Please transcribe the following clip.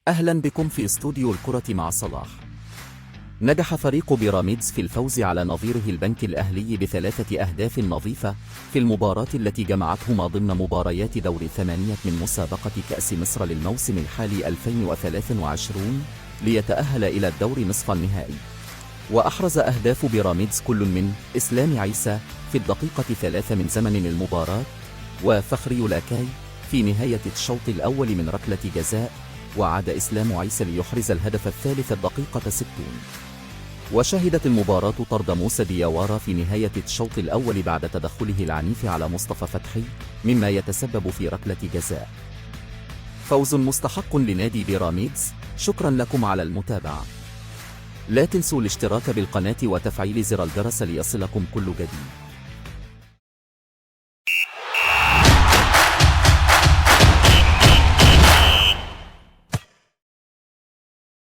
أهلا بكم في استوديو الكرة مع صلاح. نجح فريق بيراميدز في الفوز على نظيره البنك الأهلي ب3 أهداف نظيفة في المباراة التي جمعتهما ضمن مباريات دور 8 من مسابقة كأس مصر للموسم الحالي 2023 ليتأهل إلى الدور نصف النهائي. وأحرز أهداف بيراميدز كل من إسلام عيسى في الدقيقة 3 من زمن المباراة، وفخري لاكاي في نهاية الشوط الأول من ركلة جزاء، وعاد إسلام عيسى ليحرز الهدف الثالث الدقيقة 60. وشهدت المباراة طرد موسى دياوارا في نهاية الشوط الأول بعد تدخله العنيف على مصطفى فتحي، مما يتسبب في ركلة جزاء. فوز مستحق لنادي بيراميدز. شكرا لكم على المتابعة. لا تنسوا الاشتراك بالقناة وتفعيل زر الجرس ليصلكم كل جديد.